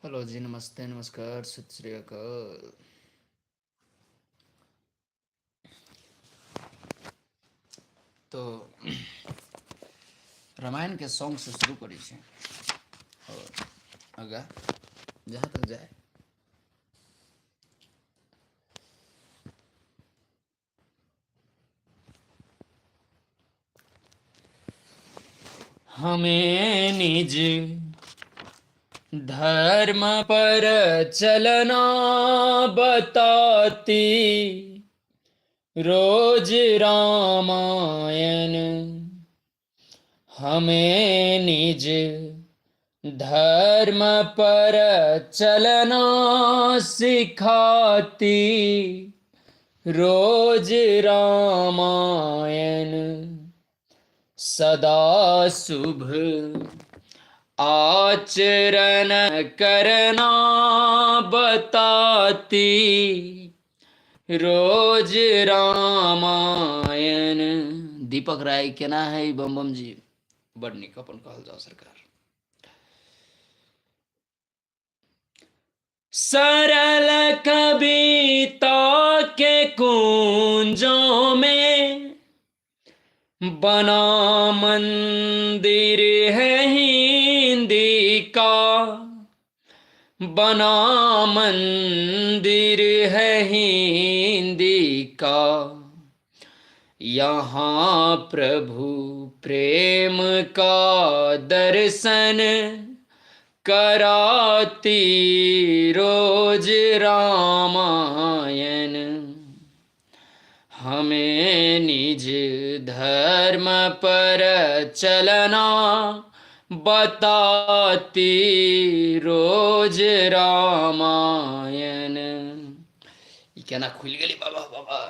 Hello जी, नमस्ते, नमस्कार, सत श्री अकाल। तो रामायण के सॉन्ग से शुरू करै छी और आगा जहाँ तक जाए। हमें निज धर्म पर चलना बताती रोज रामायण। हमें निज धर्म पर चलना सिखाती रोज रामायण। सदा शुभ आचरण करना बताती रोज रामायण। दीपक राय केना है बम बम जी, बड़ नीक अपन कहल जाओ सरकार। सरल कविता के कुंजों में बना मंदिर है हिंदी का, बना मंदिर है हिंदी का। यहाँ प्रभु प्रेम का दर्शन कराती रोज रामायण। हमें निज धर्म पर चलना बताती रोज रामायण। ई केना खुलि गेलै बाबा बाबा।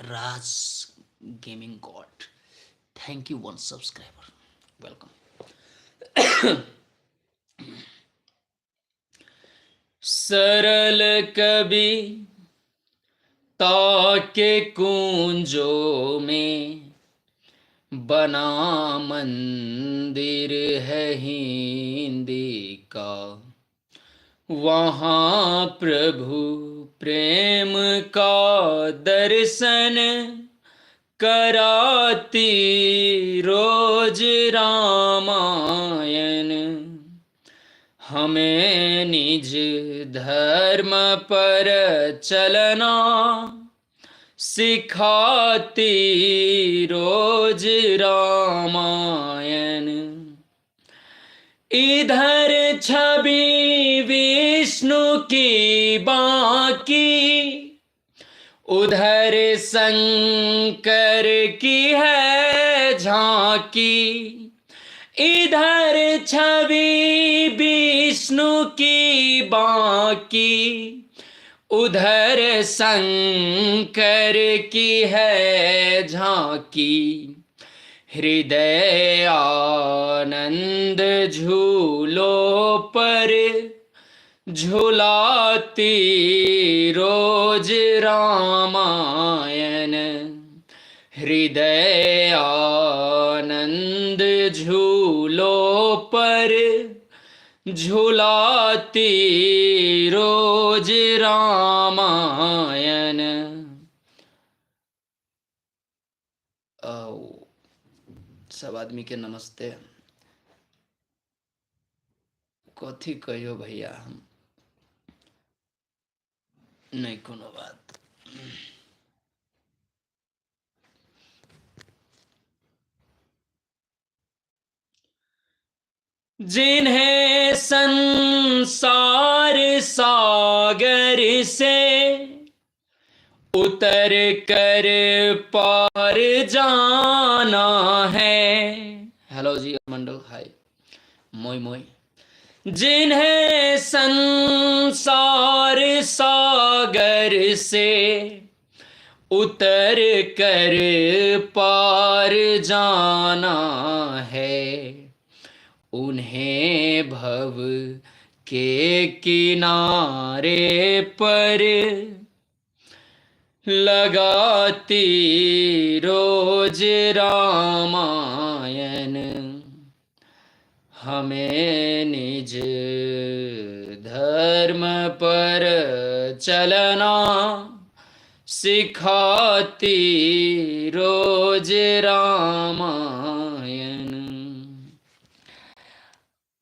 Raj gaming god, thank you one subscriber, welcome. सरल कवि के कुंजों में बना मंदिर है हिंदी का, वहाँ प्रभु प्रेम का दर्शन कराती रोज रामायण। हमें निज धर्म पर चलना सिखाती रोज रामायण। इधर छवि विष्णु की बाकी, उधर शंकर की है झांकी। इधर छवि विष्णु की बाकी, उधर शंकर की है झांकी। हृदय आनंद झूलो पर झुलाती रोज रामायण। हृदय आनंद झूलो पर झुलाती रोज रामायण। सब आदमी के नमस्ते। कथी कहियो भैया, हम नहीं कोनो बात। जिन्हें संसार सागर से उतर कर पार जाना है। हेलो जी मंडल, हाय मोई मोई। जिन्हें संसार सागर से उतर कर पार जाना है, उन्हें भव के किनारे पर लगाती रोज रामायण। हमें निज धर्म पर चलना सिखाती रोज रामायण।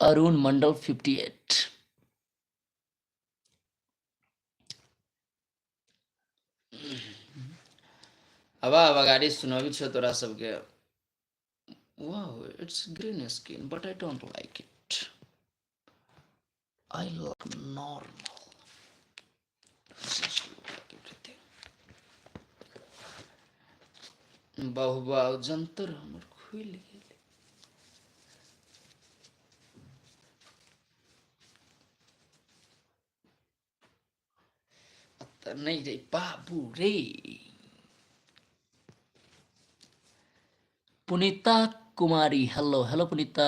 अरुण मंडल 58। अब अब अगाडि सुनबी छौ तोरा सबके। Wow, it's green skin, but I don't like it. I like normal. Just look like everything. बहुबा जंतर हमर खुलि गेल। नहीं रे बाबू रे। पुनीता कुमारी, हेलो हेलो पुनीता।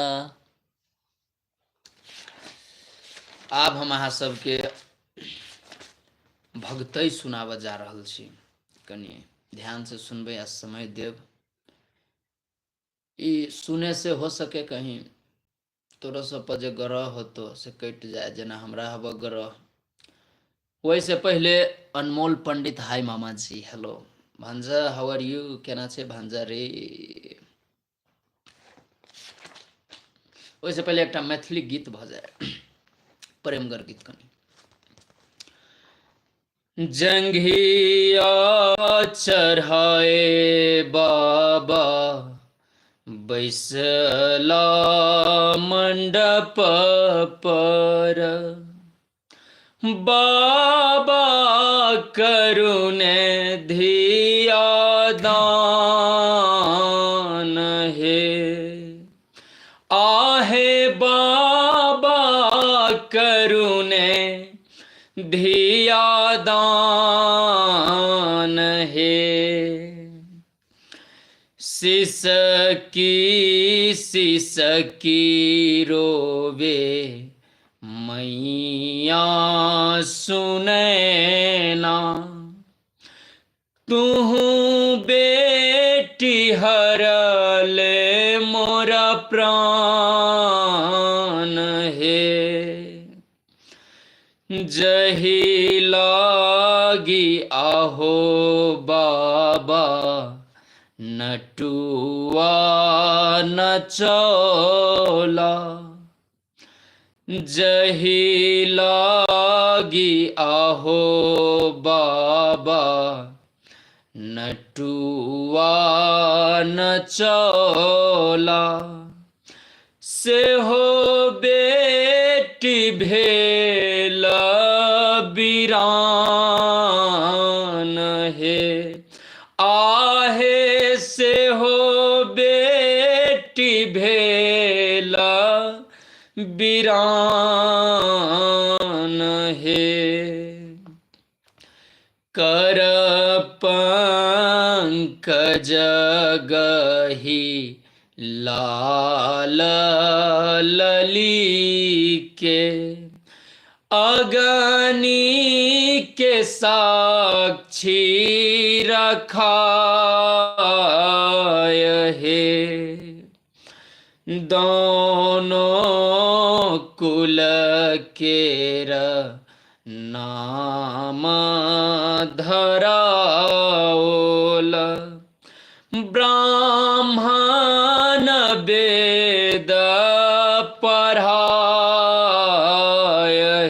आब हम अहाँ सबके भगतै सुनाबऽ जा रहल छी, कनि ध्यान से सुनबै आ समय देब। ई सुने से हो सके कहीं तोरो सब पर जे ग्रह होतो से कटि जाए, जेना हमरा हब ग्रह। ओहिसँ पहिले अनमोल पंडित, हाय मामा जी, हेलो भान्जा, how are you, केना छै भान्जा रे। ओहिसँ पहिले एकटा मैथिली गीत भऽ जाय, प्रेमगर गीत कनि। जंघिया चढ़ाए बाबा बैसला मंडप पर, बाबा करुण धिया दान हे। आहे बाबा करुण धिया दान हे। सिसकी सिसकी रोवे मैया सुनैना, तुहू बेटी हरल मोरा प्राण हे। जही लागी आहो बाबा नटुआ नचौला, जही लागी आहो बाबा नटुआ नचौला, से हो बेटी भेल बीरान हे। आहे से हो बेटी भेल बीरान हे। कर पंकज गही लाल लली के अगनी के साक्षी रखाय हे। दोनों कुल केर नाम धराओल, ब्राह्मण वेद पढ़ाय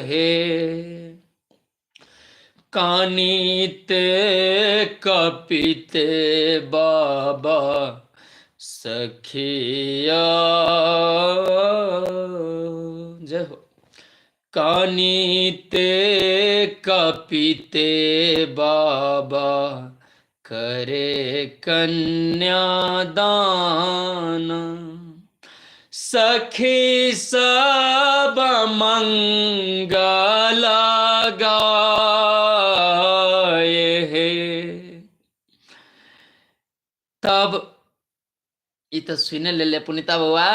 हे। कानिते कपिते बाबा सखिया, जय हो। कानिते कपिते बाबा करे कन्यादान, सखी सब मंगल गाय हे। तब ई तऽ सुने लेले पुनीता बौआ,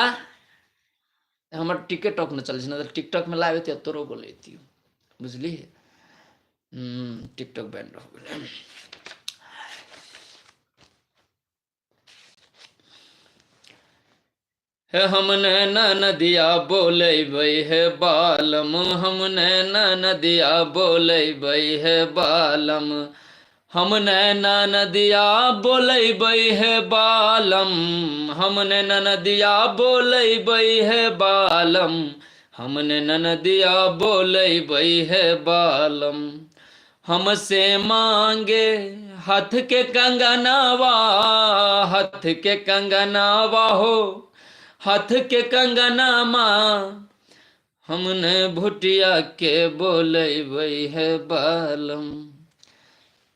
हमर टिकटॉक न चलै छै, नहि तऽ टिकटॉक में लाइव एतियै तोरो बोलैतियौ, बुझलिही। टिकटॉक बैंड हो गेलै। हे हम नैना नदिया बोलेबै हे बालम, हम नैना नदिया बोलेबै हे बालम, हम नैना नदिया बोलेबै हे बालम, हम नैना नदिया बोलेबै हे बालम, हम नैना नदिया बोलेबै हे बालम। हमसे मांगे हाथ के कंगनावा, हाथ के कंगनावा हो, हाथ के कंगनामा, हमने भुटिया के बोलेबै हे बालम।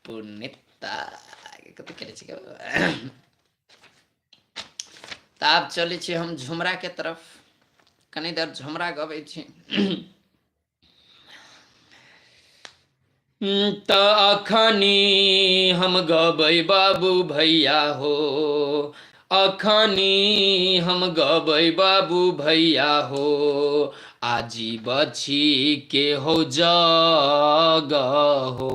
पुनीता कथी करै छी? तऽ आब चलै छी हम झुमरा के तरफ, कनी देर झुमरा गबै छी। तऽ अखनी हम गबै बाबू भैया हो, अखनी हम गबै बाबू भैया हो, आजीव छी के हो जग हो,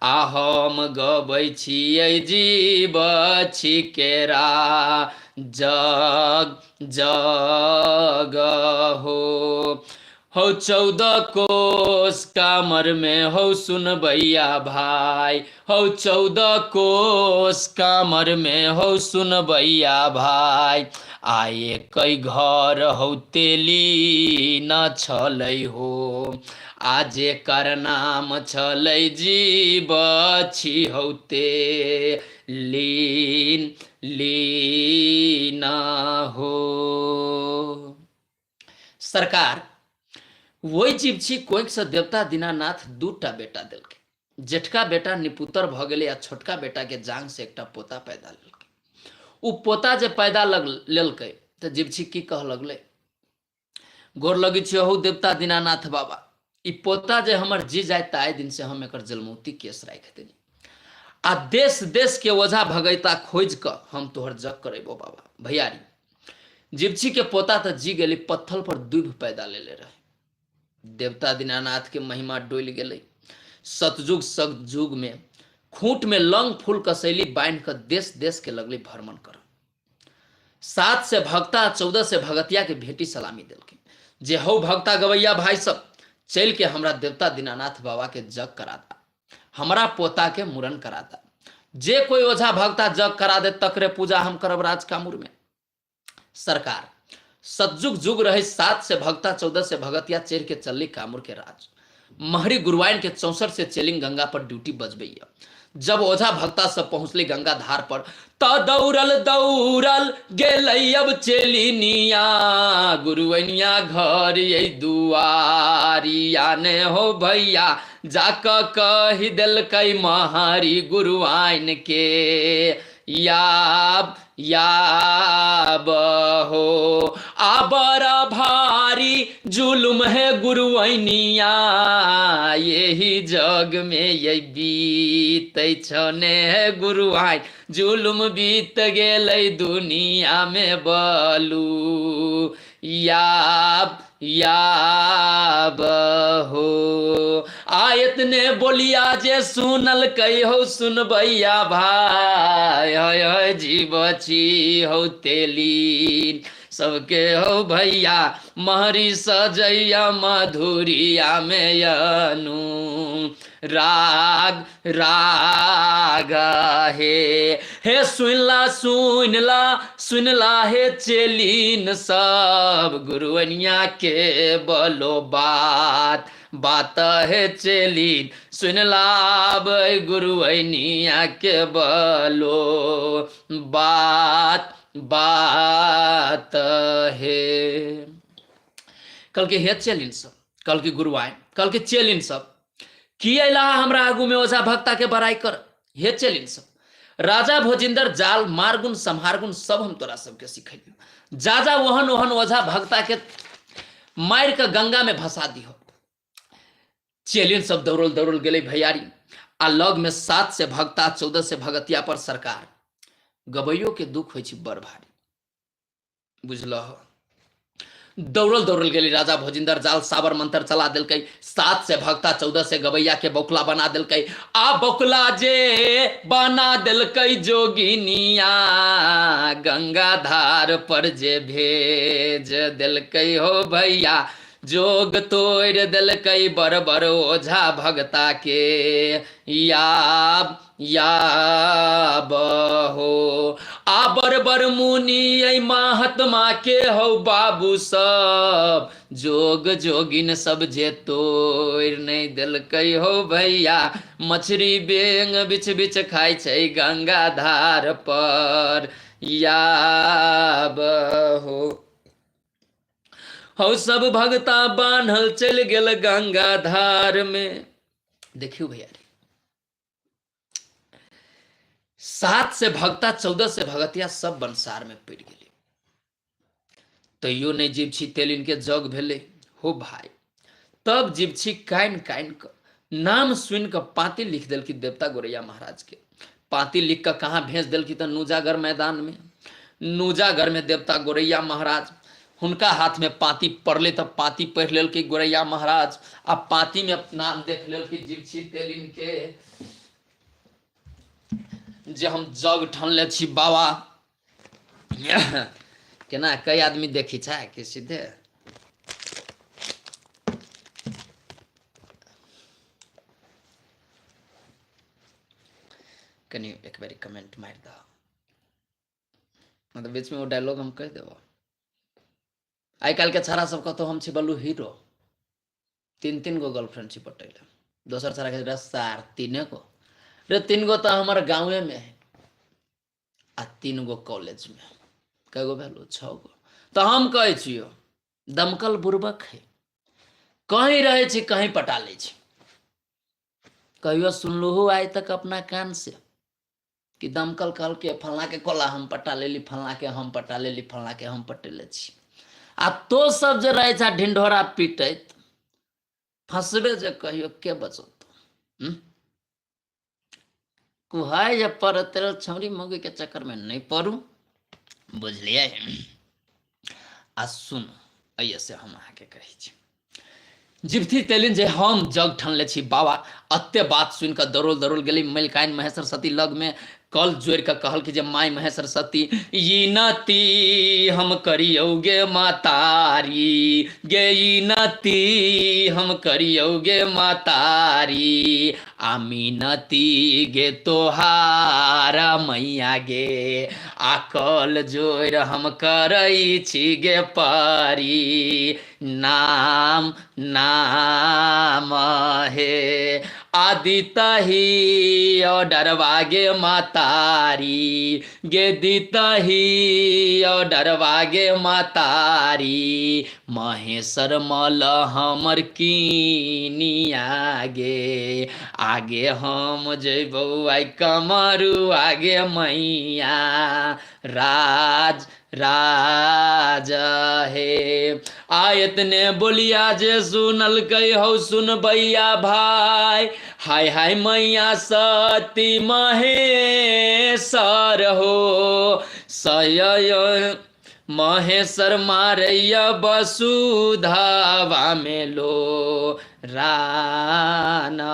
आ हम गबै छियै जीव छी केरा जग जग हो। हौ 14 कोस कामर में हौ सुनबैया भाई, हौ 14 कोस कामर में हौ सुनबैया भाई, आए कई घर हौ तेली न छलै हो, आ जेकर नाम छलै जीव छी हौ ते लीन लीना हो। सरकार वही जीव छी कोइक से देवता दीनानाथ दूटा बेटा देलकै। जेठका बेटा निपुतर भऽ गेलै आ छोटका बेटा के जांग से एकटा पोता पैदा लेलकै। ओ पोता जे पैदा लेलकै तऽ जीवछी की कह लगलै, गोर लगै छी हौ देवता दीनानाथ बाबा, ई पोता जे हमर जी जाय तऽ आइ दिन से हम एकर जलमौती केस राखि देली आ देश देश के ओझा भगैता खोजि कऽ हम तोहर जग करेबो बाबा। भैयारी जीवछी के पोता तऽ जी गेली, पत्थल पर दुभ पैदा लेले रहे। देवता दीनानाथ के महिमा डोलि गेलै। सतयुग सतयुग में खूंट में लंग फूल कसैली बान्हि कऽ देश देश के लगली भ्रमण कर। 7 से भक्ता 14 से भगतिया के भेटी सलामी देलखिन जे हौ भक्ता गवैया भाई सब चल के हमरा देवता दीनानाथ बाबा के जग करा दा, हमरा पोता के मुड़न करा दा, जे कोई ओझा भक्ता जग करा दे तकरे पूजा हम करब राज कामूर में। सरकार सतयुग जुग रहे, 7 से भक्ता 14 से भगतिया चढ़ के चलली कामूर के राज। महरी गुरुआइन के 64 से चेलिंग गंगा पर ड्यूटी बजबैया। जब ओझा भक्ता सब पहुंचली गंगा धार पर त दौड़ल दौड़ल गेलै अब चेलिनिया, गुरुअनिया घर ये दुआरिया ने हो भैया, जाक कहि देलकै महरी गुरुआइन के। याब याब हो। आ बड़ा भारी जुलुम है गुरुवैनिया, यही जग में ये बीतै छने है गुरुआइन, जुलुम बीत गेलै दुनिया में बलू याब याब हो। आयत ने बोलिया जे सुनल कहो सुनबैया भाई, हय हय जीव छी हौ तेलीन सबके हो भैया, महरी सजैया मधुरिया में अनु राग राग हे। हे सुनला सुनला सुनला हे चेलीन सब, गुरुवनिया के बोलो बात बात हे चेलीन, सुनला गुरुवनिया के बोलो बात बात हे। कल के हे चेलीन सब, कल के गुरुआइन, कल के चेलीन सब की अला हमरा आगू में ओझा भक्ता के बड़ाई कर। हे चेलीन सब, राजा भोजिंदर जाल मारगुन सम्हारगुन सब हम तोरा सबके सिखेलियो, जा जा ओहन ओहन ओझा भक्ता के मार के गंगा में भसा दिहो। चेलीन सब दौड़ल दौड़ल गेलै भैयारी, आ लग में 7 से भक्ता 14 से भगतिया पर सरकार। गबैयो के दुख होइ छै बड़ भारी, बुझलह। दौड़ल दौड़ल गेली राजा भोजिंदर जाल साबर मंत्र चला देलकै, 7 से भक्ता 14 से गबैया के बौकला बना देलकै। आ बौकला जे बना देलकै जोगिनिया, गंगाधार पर जे भेज देलकै हो भैया, जोग तोड़ देलकै बड़ बड़ ओझा भगता के याब याब हो। आ बड़ बड़ मुनि ऐ महात्मा के हौ बाबू सब, जोग जोगिन सब जे तोड़ नहीं देलकै हो भैया, मछरी बेंग बिछ बिछ खाइ छै गंगाधार पर याब हो। हौ सब भगता बान्हल चलि गेल गंगाधार में। देखियौ भैया, 7 से भगता 14 से भगतिया सब बंसार में पड़ि गेलै, तैयो नहि जीवछी तेलिन के जग भेलै हो भाई। तब जीवछी कानि कानि कऽ नाम सुनि कऽ पाँति लिख देलखिन देवता गोरैया महाराज के। पाँति लिख कऽ कहाँ भेज देलखिन तऽ नूजागर मैदान में। नूजागर में देवता गोरैया महाराज हुनका हाथ में पाँति पड़लै तऽ पाँति पढ़ि लेलकै गोरैया महाराज। आ पाँति में नाम देख लेलकै जीवछी तेलिन के, जे हम जग ठनले छी बाबा। केना कई आदमी देखी छै कि सीधे कनी एक बारी कमेंट मारि दह, मतलब बीच में वो डायलॉग हम कहि देबो। आइ काल्हि के छाड़ा सब कहतो हम छी बल्लू हीरो, 3-3 गो गर्लफ्रेंड छी पटैले, दोसर छाड़ा के सार 3 गो रे, 3 गो तऽ हमर गाँवे में है आ 3 गो कॉलेज में, कै गो भेलो 6 गो। तऽ हम कहै छियौ दमकल बुड़बक है, कहीं रहै छी कहीं पटा लै छी। कहियो सुनलहु आइ तक अपना कान से कि दमकल कहलकै फल्लाँ के कोला हम पटा लेली, फल्लाँ के हम पटा लेली, फल्लाँ के हम पटेले छी। आ तो सब जे रहै छै ढिंढोरा पीटैत, फंसबे जे कहियो के बचत। कुहाय जे पड़त छौरी मौगी के चक्कर में नहीं पड़ू, बुझलियै। आ सुनू एहि से हम अहाँके कहै छी, जिबथी तेलिन जे हम जग ठनले छी बाबा। अत्ते बात सुनि कऽ दौड़ल दौड़ल गेली मलिकाइन महेश्वर सती लग में, कल जोड़ि कऽ कहलकै जे माय महेश्वर सती ई नती हम करियौ गे मातारी, गे ई नती हम करियौ गे मातारी, आ मिनती गे तोहार मैया गे, आ कल जोड़ि हम करै छी गे परी, नाम नाम हे। आदितही ऑर्डरवा गे मातारी, गे दितही ऑर्डरवा गे मातारी, महेश्वर मल हमर कीनिया गे, आगे हम जैबौ आइ कमरू आगे मैया राज राज हे। आ एतने बोलिया जे सुनलकै हौ सुनबैया भाई, हाय हाय मैया सती महेश्वर हो, सय महेश्वर मारैया वसुधावा में लो राना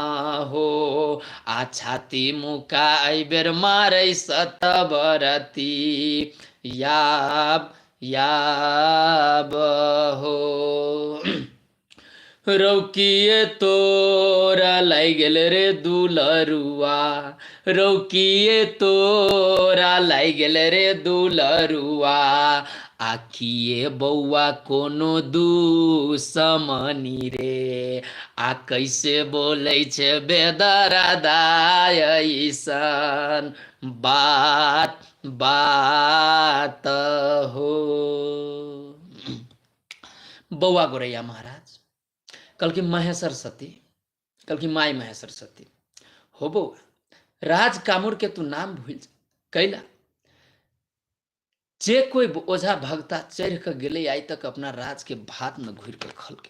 हो। आ छाती मुका एहिबेर मारै सतबरती याब याब हो। रौकिए तोरा लागि गेल रे दुलरुआ, रौकिए तोरा लागि गेल रे दुलरुआ, आखिए बौआ कोनो दुश्मनी रे, आ कैसे बोलै छै बेदरदा ऐसन बात बात हो। बौआ गोरैया महाराज कहलखिन महेश्वर सती, कहलखिन माय महेश्वर सती हो बौआ, राज कामुर के तू नाम भूल जा कैला, जे कोई ओझा भगता चढ़ के गेलै आइ तक अपना राज के भात में घुर के खलके,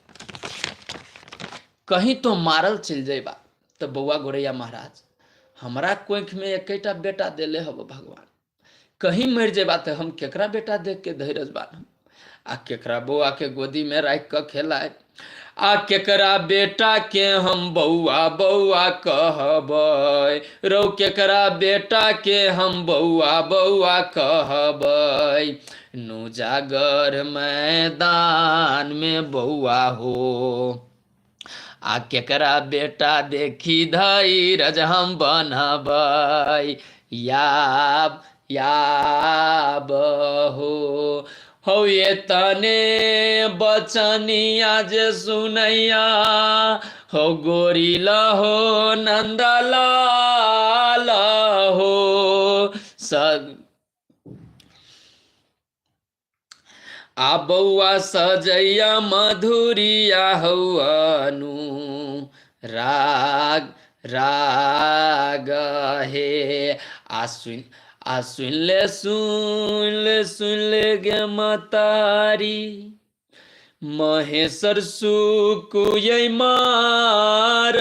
कहीं तो मारल चलि जेबा। तो बौआ गोरैया महाराज हमरा कोख में एकेटा बेटा देले हब भगवान, कहीं मरि जेबा तो हम केकरा बेटा देख के धैर्य बान्हब, आ केकरा बौआ के गोदी में राखि कऽ खेलायब, आ केकरा बेटा के हम बौआ बौआ कहबै, रौ केकरा बेटा के हम बौआ बौआ कहबै, नुजागर मैदान में बौआ हो, आ केकरा बेटा देखी धैरज हम बनबै, याब याब हो। हौ ये तने बचनिया जे सुनैया हो गोरी लहो नंदलाल हो, आ बौआ सजैया मधुरिया हौ अनु राग राग हे। आ सुन आ सुन ले सुन ले सुन ले गे मतारी, महेश्वर सुकुयै मार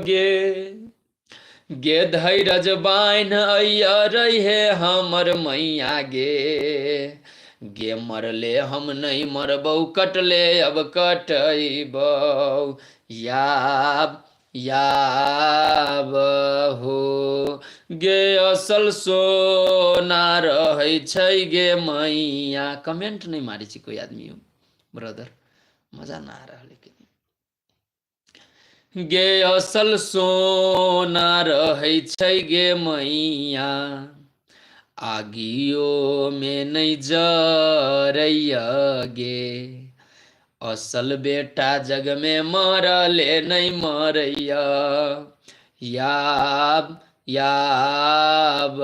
गे, गे धैरज बान्ह अइया रहे हमर मैया गे, गे मरले हम नहीं मरबौ कटले अब कटैबौ, याब याब हो। गे असल सोना रहै छै गे मैया। कमेंट नहीं मारै छी कोई आदमी हो ब्रदर, मजा ना आ रहल। गे असल सोना रहै छै गे मैया, आगियो में नहीं जरैया गे, असल बेटा जग में मरले नहीं मरैया, याब याब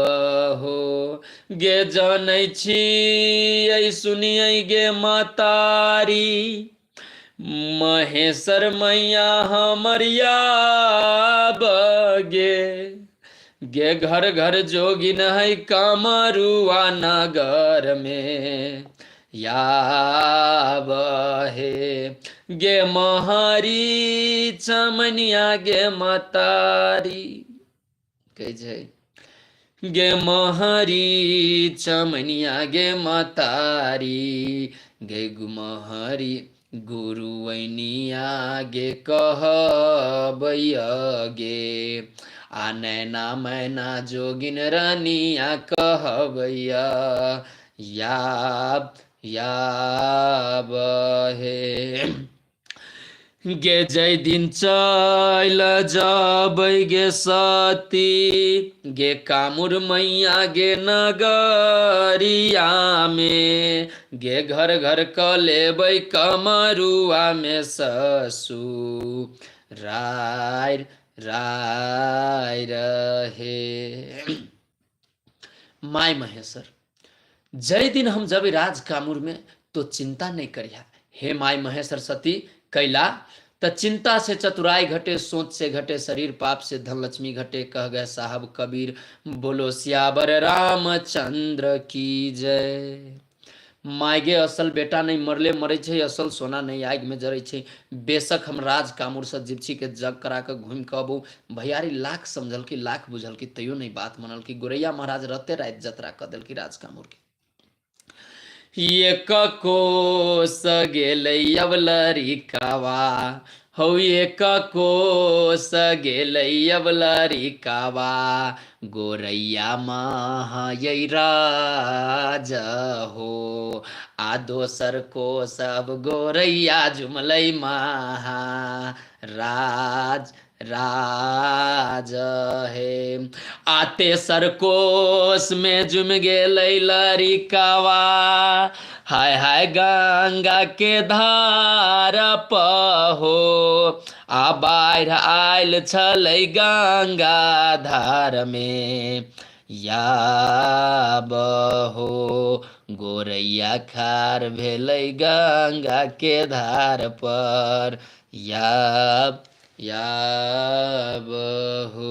हो। गे जनै छी सुनियै गे मातारी, महेश्वर मैया हमर याब गे, गे घर घर जोगिन है कामरुआ नगर में याब हे। गे महारी चमनिया गे मतारी कहै छै, गे महरी चमनिया गे मतारी, गे गुमहरी गुरुवैनिया गे कहबैया गे, आ नैना मैना जोगिन रनिया कहबैया, याब याब हे। गे जय दिन चल जबै गे सती गे कामुर मैया गे नगरिया में, गे घर घर क लेबै कमरुआ में ससुर राय राय रहे। My Maheshwar, जय दिन हम जब राज कामुर में तो चिंता नहीं करिहा हे my Maheshwar सती कैला त चिंता से चतुराई घटे, सोच से घटे शरीर, पाप से धन लक्ष्मी घटे, कह गए साहब कबीर। बोलो सियावर रामचंद्र की जय। मायगे असल बेटा नहि मरले मरै छै, असल सोना नहि आगिमे जरै छै। बेशक हम राज कामुरसँ जिपछीके जग करा कऽ घुमि कऽ अबू। भैयारी लाख समझलकी लाख बुझलकी तैयो नहि बात मनलकी। गोरैया महाराज रते राति जतरा कऽ देलकी राज कामुरके। एक कोस गेलै अब लड़िकावा हौ, एक कोस गेलै अब लड़िकावा, गोरैया महायै राज हो, आ दोसर कोस अब गोरैया जुमलै महा राज राज हे। आ तेसर कोस में जुम गेलै लड़िकावा, हाय हाय गंगा के धार पहो, आ बाढ़ि आयल छलै गंगा धार में या बहो, गोरैया खार भेलै गंगा के धार पर या या बहो।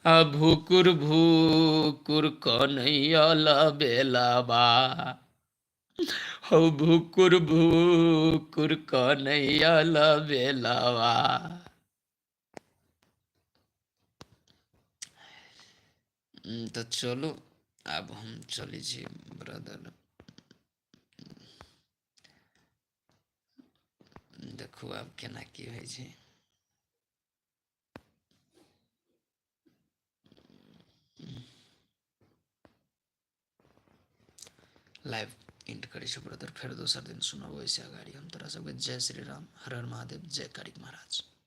आ भूकुर भूकुर कन्हैया बेलाबा हौ, भूकुर भूकुर कन्हैया बेलाबा। तऽ चलू आब हम चलै छी ब्रदर। देखू आब केना की होइ छै। लाइव एंड करै छी ब्रदर, फेर दोसर दिन सुनब ओहिसँ अगाड़ी हम तोरा सबके। जय श्री राम, हर हर महादेव, जय कारिक महाराज।